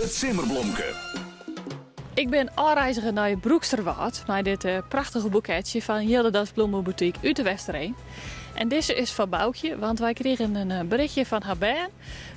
It simmerblomke. Ik bin ôfreizge nei Broeksterwâld mei dit eh, prachtige boeketsje fan Jildedas Bloemenboutique út de Westereen. En dizze is foar Boukje, want wy krigen in eh, berichtje fan har bern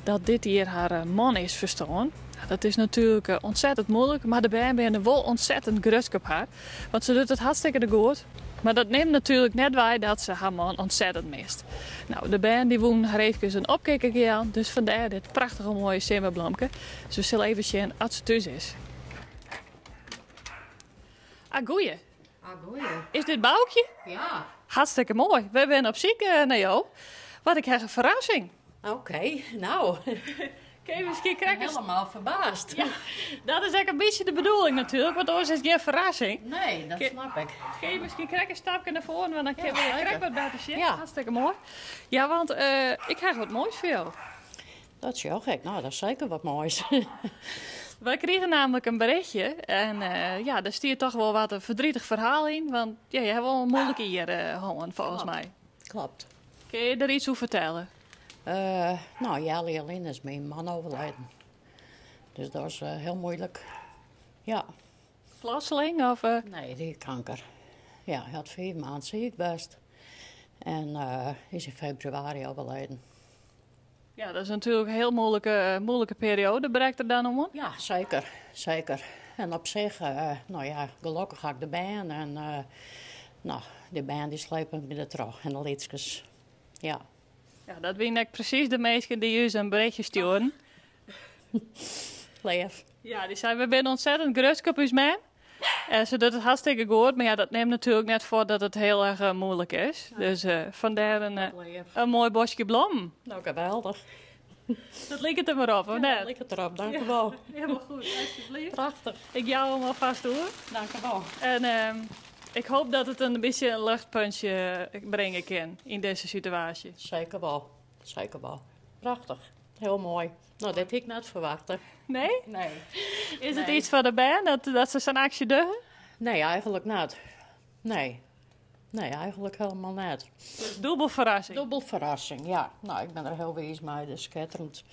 dat dit jier har eh, man is ferstoarn. Dat is natuerlik ontzettend moeilijk, mar de bern binne wol ontzettend grutsk op har. Want se docht it hartstikke goed. Mar dat nimt natuerlik net wei dat se har man ontzettend mist. No, de bern dy woenen har eefkes in opkikker jaan, dus fandêr dit prachtige moaie simmerblomke. Dus we sille even sjen as se thús is. Ah, goeie. Ah, goeie. Is dit Boukje? Ja. Hartstikke moai. Wy binne op syk eh, nei jo. Want ik ha in ferrassing. Oké, no. Kin je miskien krekt eens... Helemaal ferbaasd. Ja, dat is ek in bytsje de bedoeling natuerlik, want oars is it gjin ferrassing. Nee, dat snap ik. Kin je miskien krekt in stapke nei foaren, want dan kinne we zeker. krekt wat better sjen. Ja. Hartstikke moai. Ja, want eh, ik ha wat moais foar jo. Dat sjoch ik. No, dat is seker wat moais. Wy krigen namelijk in berichtje en eh, ja, dêr stiet toch wol wat in ferdrietich ferhaal yn, want ja, je ha wol in muoilike jier eh, hân, folgens my. Kloppet. Kinne je der yts oer fertelle? Uh, no, healjier lyn is myn man overleden. Dus dat is hiel muoilik. Ja. Plotseling? Of, eh? Nee, dy hie kanker. Ja, hy hat 5 maand siik west. En uh, is yn febrewaris overleden. Ja, dat is natuerlik in hiel muoilike, muoilike perioade, brekt der dan oan. Ja, seker. Seker. En op sich, uh, no ja, gelokkich ha ik de bern. En uh, no, dy bern dy slepe my der troch. En de lytskes. Ja. Ja, dat wiene ek presys de minsken dy't ús in berichtje stjoerden. Leaf. Ja, dy seinen, we binne ontzettend grutsk op ús mem. En se docht it hartstikke goed, mar ja, dat nimt natuerlik net fuort dat it hiel erch eh, muoilik is. Dus uh, fandêr in, uh, in moai boskje blommen. No, geweldich. Dat liket der mar op, of ja, net? Dat liket derop, dank u wol. Hielendal goed, alsjeblieft. Prachtich. Ik jou him alfêst oer. Dank u wol. En uh, ik hoopje dat it in bytsje in luchtpuntsje bringe kin yn dizze situaasje. Seker wol, seker wol. Prachtich, hiel moai. No, dat hie ik net ferwachte. Nee? Nee. Is it yts foar de bern dat se sa'n aksje dogge? Nee, eigentlik net. Nee. Nee, eigentlik hielendal net. Dus dûbel ferrassing. Dûbel ferrassing, ja. No, ik bin der hiel wiis mei, dus skitterend.